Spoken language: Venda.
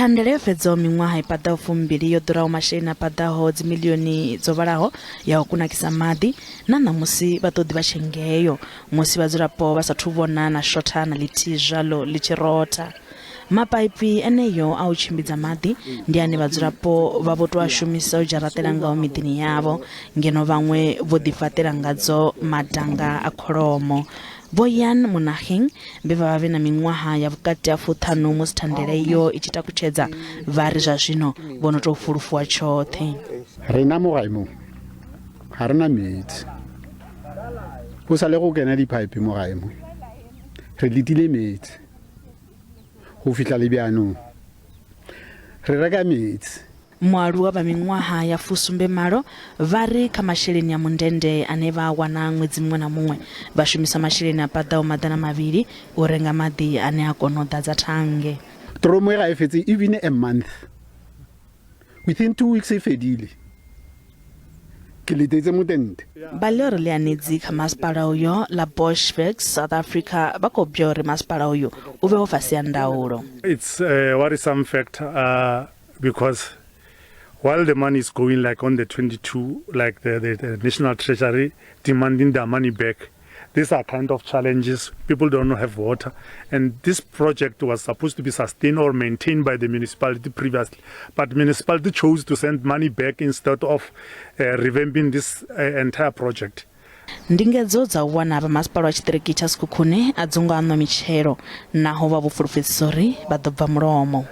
Thandela yo fhedzaho miṅwaha i paḓaho fumbili yo ḓuraho masheleni a paḓaho dzimiḽioni dzo vhalaho ya u kunakisa maḓi na ṋamusi vha ṱoḓi vha tshe ngeyo musi vhadzulapo vha sathu vhona na shotha na ḽithihi zwaḽo ḽi tshi rotha. Mapaipi eneyo a u tshimbidza maḓi ndi ane vhadzulapo vha vho tou a shumisa u dzharaṱela ngao miḓini yavho ngeno vhaṅwe vho ḓifhaṱela ngadzo madanga a kholomo. Vho Jan Monageng vhe vha vha vhe na miṅwaha ya vhukati ha fuṱhanu musi thandela iyo i tshi takutshedza vha ri zwa zwino vho no tou fulufhuwa tshoṱhe. Rena mo gae mo ga re na metsi, go sa le go kena diphaephe mo gae mo, re letile metsi go fihla le bjanong re reka metsi. Mualuwa vha miṅwaha ya fusumbe malo vha ri kha masheleni a mundende ane vha a wana ṅwedzi muṅwe na muṅwe, vha shumisa masheleni a paḓaho 200 u renga maḓi ane a kona u ḓadza thannge. Tromo e ga e fetse even a month, within 2 weeks e fedile. Ke letetse motente. Vha ḽioro ḽianedzi kha masipala uyo ḽa Boschberg, South Africa vha khou bya uri masipala uyu u vhewe fhasi ha ndaulo. It's a worrisome fact because while the money is going, like on the 22, like the National Treasury demanding their money back, these are kind of challenges. People don't have water. And this project was supposed to be sustained or maintained by the municipality previously. But municipality chose to send money back instead of revamping this entire project. Ndingedzo dza u wana vha masipala wa tshiṱiriki tsha Sekhukhune a dzo ngo aṋwa mitshelo naho vha vho fulufhedzisa uri vha ḓo bva mulomo.